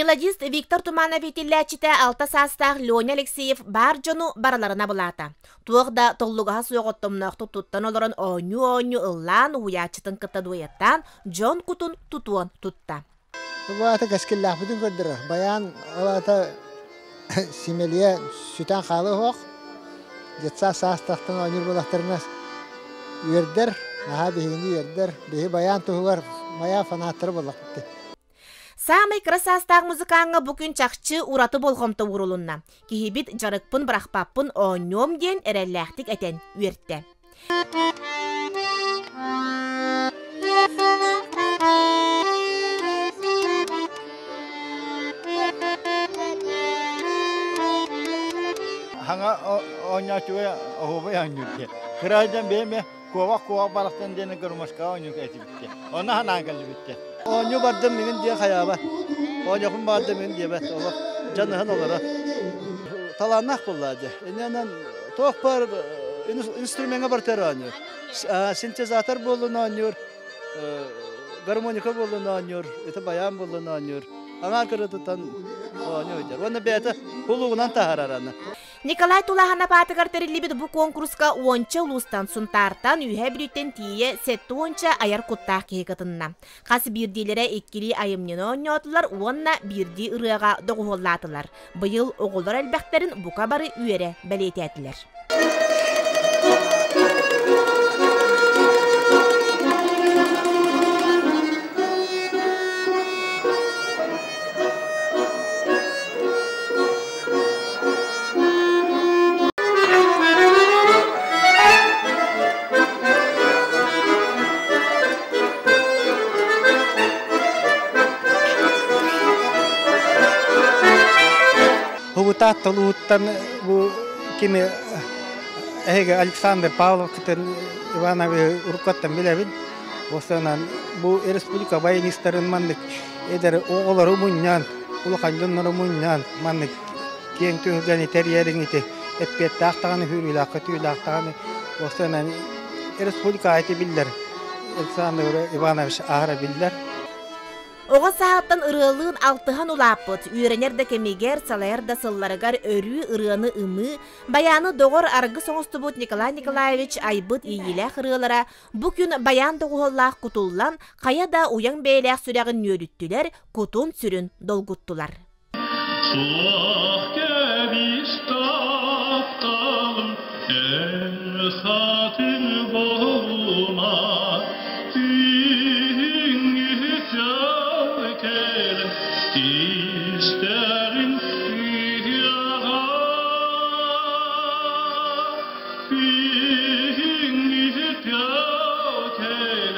Мелодист Виктор Туманов иитиллээччитэ алта саастаах Леня Алексеев баар дьону барыларын абылаата. Туох да толлугаһа суох оттомноохтук туттан олорон оонньуу-оонньуу ыллаан уһуйааччытын кытта дуэттаан дьон кутун тутуон тутта. Бу аата кэскиллээхпитин көрдөрөр. Байаан ол аата симэлийэ сүтэн хаалыа суох. Детсад саастаахтан оонньуур буоллахтарына үөрдэр, наһаа биһигини үөрдэр. Биһи байаан туһугар байаан фанаттара буоллахпыт. Саамай кыра саастаах музыкааҥҥа бу күн чахчы ураты болҕомто уурулунна. Киһибит дьарыкпын бырахпаппын оонньуом диэн эрэллээхтик этэн үөртэ. Хаҥа оонньооччуга оһуобай оонньуур диye. Кыраайдан бэйэм куобах-куобах барахсан диэн гармошкаҕа оонньуу этибиттэ. Онно ханаан кэллибиттэ. Оонньуу бардым мин диэн хайаабат. Оонньохун бардым мин диэбэт. Олох дьаныһан олоро. Талааннаах буоллаа дьэ. Иннинэн туох бар инструмеҥҥа бартар оонньуур. Синтезатор буоллун оонньуур, гармоника буоллун оонньуур, ити баян буоллун оонньуур. Аҥаар кырытыттан оонньуу дьэр. Уонна бэйэтэ кулуугунан таһаарар аны. Николай Тулаһанап аатыгар тэриллибит бу куонкуруска уонча улуустан Сунтаартан, Үөһээ Бүлүүттэн тиийэ сэттэ уонча айар куттаах киһи кытынна. Хас биирдиилэрэ иккилии айымньыны оонньоотулар уонна биирдии ырыаҕа доҕуһуоллаатылар. Быйыл оҕолор элбэхтэрин бука бары үөрэ бэлиэтээтилэр. Хубутаат толууттан бу кими эһиги Александр Павлов кытын Ивановы уруккаттан билэбин. Осонан бу республика баянистарын маннык эдэр оҕолору мунньан, улахан дьоннору мунньан маннык киэҥ түһүлгэни тэрийэриҥ ити эппиэттээх даҕаны хүүрүүлээх көтүүлээх даҕаны уопсайынан республика ити биллэр Александр Иванович аһара биллэр. Оҕо сааһыттан ырыалыын алтыһан улааппыт, үөрэнэр да кэмигэр, салайар да сылларыгар өрүү ырыаны ымыы, байааны доҕор аргыс оҥостубут Николай Николаевич айбыт иэйиилээх ырыалара бу күн байаан доҕуһуоллаах кутуллан, хайа да уйаҥ бэйэлээх сүрэҕин нүөлүттүлэр, кутун-сүрүн долгуттулар. Суох кэбис тапталым, эн хатын буолума, Түүҥҥү кэлэн истэриҥ үһүөҕэ. Түүҥҥү кэлэн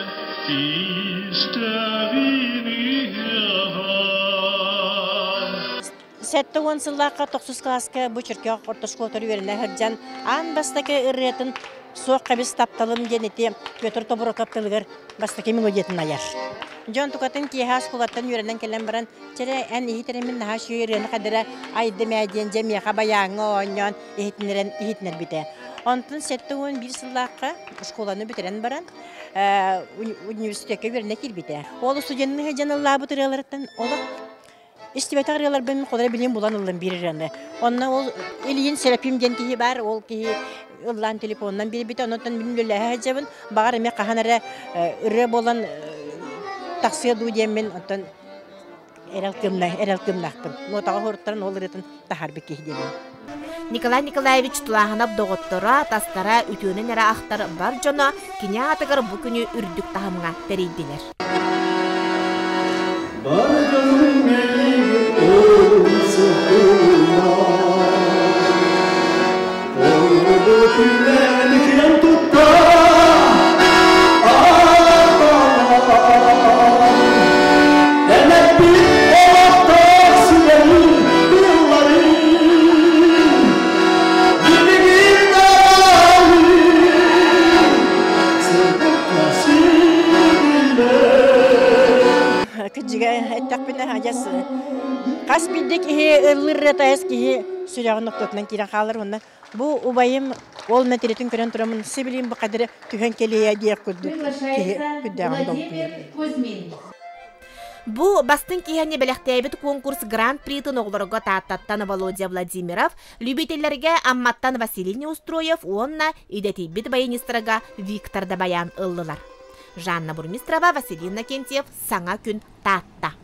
истэриҥ үһүөҕэ. 70 сыллаахха тохсус кылааска бу Чөркөөх орто оскуолатыгар үөрэнэ сылдьан аан бастакы ырыатын «Суох кэбис тапталым» диэн ити Петр Тобуроков тылыгар бастакы мелодиятын айар. Дьон тукатын киэһэ оскуолаттан үөрэнэн кэлэн баран, «Чэрэ, эн иһит эрэ мин наһаа үчүгэй ырыаны хадара айдым ээ» диэн дьэ миэхэ байааҥҥа оонньоон иһитиннэрэн иһитиннэрбитэ. Онтон 71 сыллаахха оскуоланы бүтэрэн баран университекка үөрэнэ киирбитэ. Ол студенныы сылдьан ыллаабыт ырыаларыттан олох Истибэтэх ырыаларбын холоро билим булан ыллым биир ырыаны. Онно ол Ильин Серафим диэн киһи баар, ол киһи ыллаан телефонунан биэрбитэ, онон мин үлэлэһэ сылдьабын. Баҕар эмиэ хаһан эрэ ырыа буолан тахсыа дуу диэммин, онтон эрэл кыымна, эрэл кыымнаахпын. Нотаҕа хоруттаран ол ырыатын таһаарбыт киһи диэммин. Николай Николаевич Тулааһынап доҕотторо, тастара үтүөнэн эрэ ахтар бар дьоно кини аатыгар бу күнү үрдүк таһымҥа тэрийдилэр. Бар дьонум мэлигир умсугума, Ордук күлэн киэн тутта Энэппит олохтоох сүбэни тылларын Билигин даҕаны сырдыкка сирдииллэр. Кырдьыга эттэхпинэ, адьас хас биирдии киһи ыллыыр ырыата киһи сүрэҕин ортотунан киирэн хаалар уонна Бу убайым ол мэтириэтин көрөн тураммын сибилигин бу хадары түһэн кэлиэ диэх курдук киһи күрдээҕин долгуйар. Бу бастыҥ киэһэни бэлэхтээбит конкурс гран-притын оҕолорго Тааттаттан Володя Владимиров, любителлэргэ Амматтан Василий Неустроев уонна идэтийбит баянистарга Виктор Дабаян ыллылар. Жанна Бурмистрова, Василий Иннокентьев, Саҥа күн, Таатта.